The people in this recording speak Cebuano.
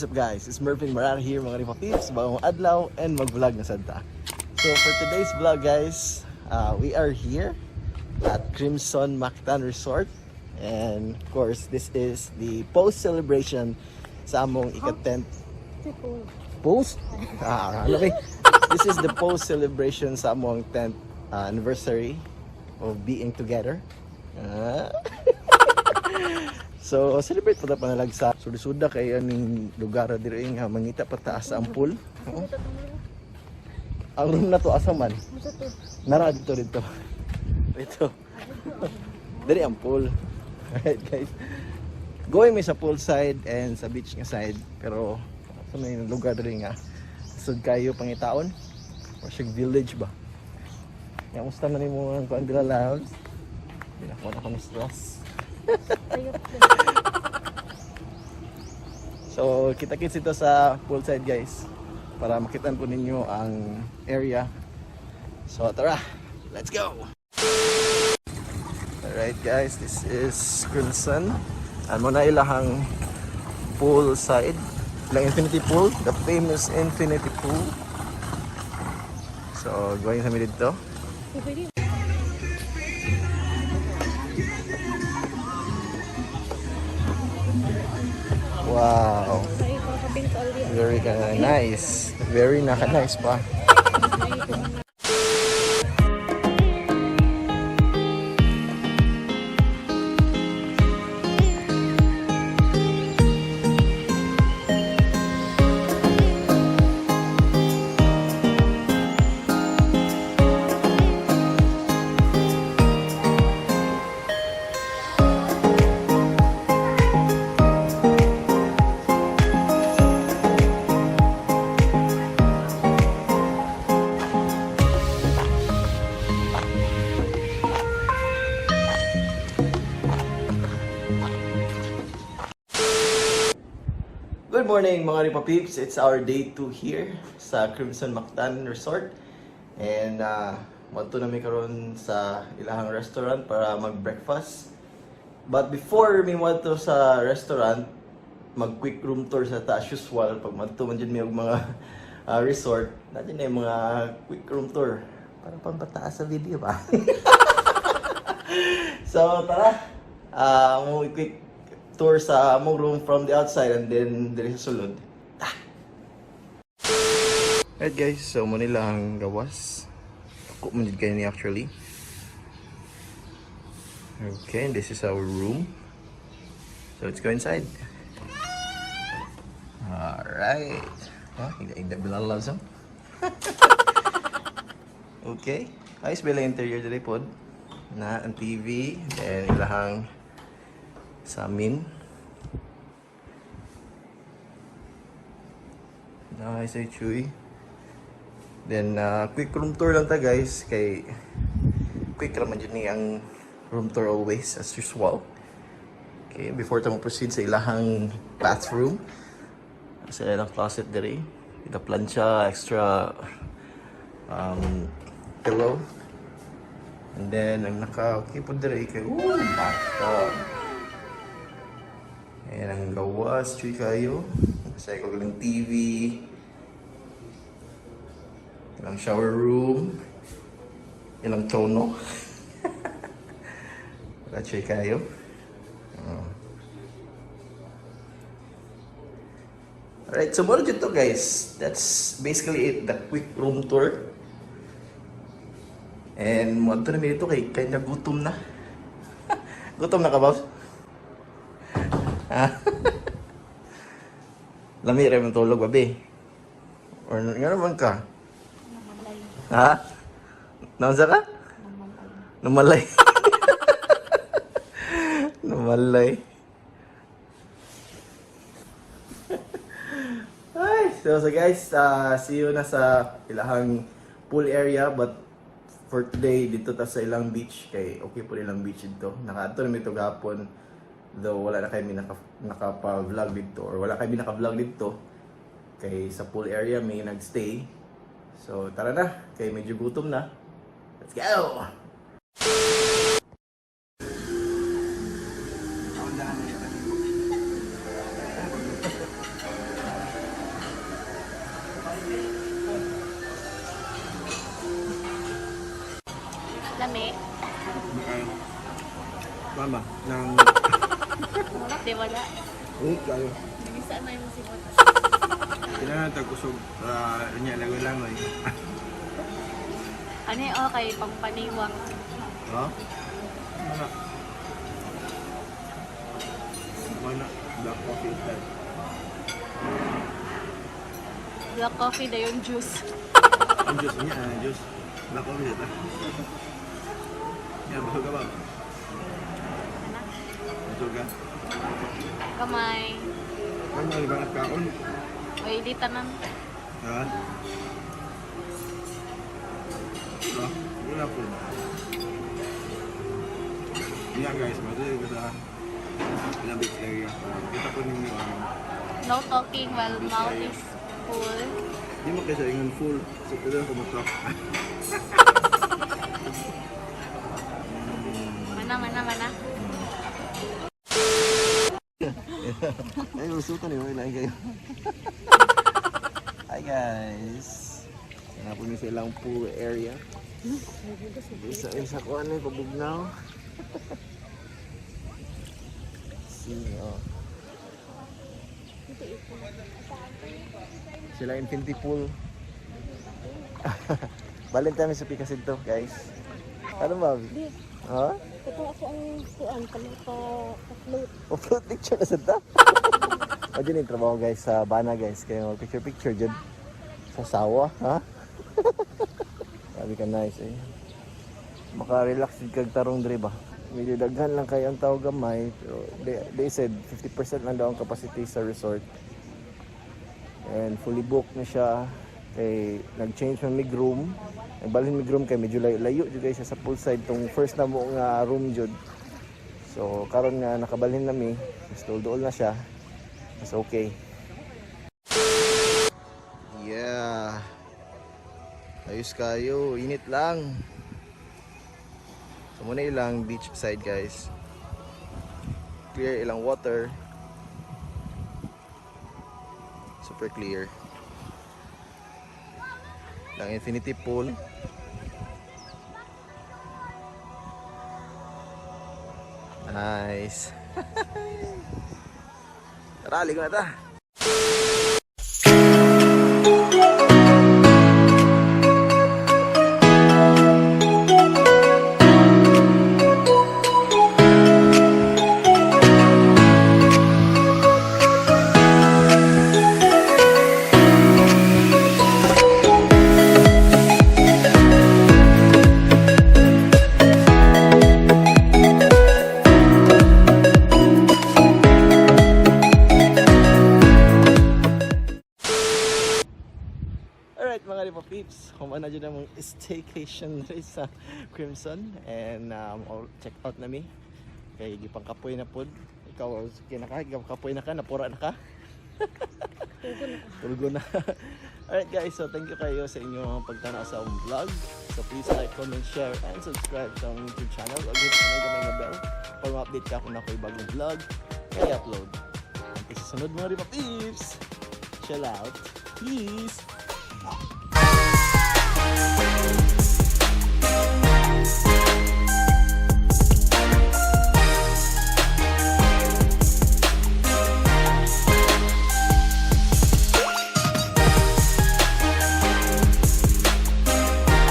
What is up, guys? It's Mervin Marar here, mga Ripa Peeps. Bagong adlaw and mag-vlog na sad ta. So for today's vlog, guys, we are here at Crimson Mactan Resort. And of course, this is the post-celebration sa among ika-10th post? Ah, ano ba? This is the post-celebration sa among 10th anniversary of being together. Ah. So, celebrate po ta panalag sa Suda kay aning lugar diri nga mangita pa taas ang pool. Oo. Ang room na to asa man? Nara dito dito. Dito. Diri ang pool. Alright, guys. Going mi sa pool side and sa beach nga side, pero sa may lugar diri nga sud kayo pangitaon. Or siya village ba? Ya, musta na nimo ang kuan dira, loves? Di na ako na stress. So, kita-kits ito sa poolside, guys, para makita po ninyo ang area. So, tara! Let's go! Alright guys, this is Crimson. Ano na ilahang poolside. Ilang infinity pool, the famous infinity pool. So, going sa mi dito. Wow. Very nice. Very naka-nice pa. Good morning, mga Ripa Peeps. It's our day 2 here sa Crimson Mactan Resort. And moadto na mi karon sa ilahang restaurant para mag-breakfast. But before mi moadto sa restaurant, mag quick room tour sa ta as usual. Pag moadto man jud mi og mga resort, naa na yung mga quick room tour para pampataas sa video ba. So tara, mo quick tour sa among room from the outside and then diri sa sulod. Ah. Alright guys, so mo nila ang gawas. Ako man jud kayo ni actually. Okay, and this is our room. So let's go inside. Alright. Oh, higda bilal loves him. Okay. Ayos ba lang interior diri pod? Na ang TV, then ilahang samin. Nice ay Chuy. Then quick room tour lang ta, guys, kay quick ra man jud ni ang room tour always as usual. Okay, before ta mo proceed sa ilahang bathroom. Sa ilang closet diri, ita plancha, extra pillow. And then ang naka okay po diri kay ooh, bathtub. Ayan ang gawas, chuy kayo. Sa ko lang TV. Ilang shower room. Ilang tono. Wala, chuy kayo. Oh. Alright, so mao to, guys. That's basically it, the quick room tour. And mo na mi dito kay kay nagutom na. Gutom na ka, boss? Ha? Lami ra mong tulog, babe. Or nga naman ka? Ha? Naunsa ka? Namalay. Namalay. Ay, so guys, see you na sa ilahang pool area, but for today dito ta sa ilang beach kay okay po ilang beach dito. Nakaadto na mi to gahapon, though wala na kami nakapa-vlog dito or wala kami naka-vlog dito kay sa pool area may nagstay. So tara na kay medyo gutom na. Let's go. Maka, mama, nang Di wala. init kayo. Nagisa na yung simot. Kailangan tag-usog para niya langoy-langoy. Ano yung okay, pangpaniwang. Ha? Wala. Wala. Black coffee instead. Black coffee na yung juice. Ang juice niya, ang juice. Black coffee dito. Yan, busog ka ba? Anak, Busog ka? kamay. Ano yung ibang kaon? Oy, di tanan. Ha? Diba? Wala po. Yeah guys, matuloy ko sa ilang beach area. Kita po ninyo ang No talking while mouth is full. Di mo kasi ingon full. So, pwede lang kumutok. Mana, mana, mana. Ay, masutan eh. May lain kayo. Hi guys! Sana po sa ilang pool area. Isa isa ko ano yung pabugnaw. See, oh. Sila infinity pool. Balin tayo sa Picasinto, guys. Ano ba? Ha? Ito ako ang kuan kami pa pa-float. Upload picture na sa ta. O dyan yung trabaho guys sa Bana guys. Kaya mag picture picture dyan. Sa sawa, ha? Sabi ka nice eh. Maka-relax din kag tarong dre ba? Medyo daghan lang kayo ang tao gamay. Pero they said 50% lang daw ang capacity sa resort. And fully booked na siya. Kay nag-change man mig room. Nagbalhin mig room kay medyo layo, layo jud guys siya sa poolside tong first na mo nga room jud. So karon nga nakabalhin na mi, mas duol na siya. Mas okay. Yeah. Ayos kayo, init lang. So muna ilang beach side guys. Clear ilang water. Super clear. Lang infinity pool. Nice. Tara, ligo na ta. Alright mga Ripa Peeps, human na dyan among staycation rin sa Crimson and all check out na mi. Kay gipang kapoy na pod. Ikaw, kinaka, gipang kapoy na ka, napura na ka. Tulgo na. Alright guys, so thank you kayo sa inyong pagtanaw sa akong vlog. So please like, comment, share, and subscribe sa akong YouTube channel. Ug hit mo gamay nga bell para ma-update ka kung ako'y bagong vlog kaya upload. Hanggang sa sunod mga Ripa Peeps! Chill out. Peace!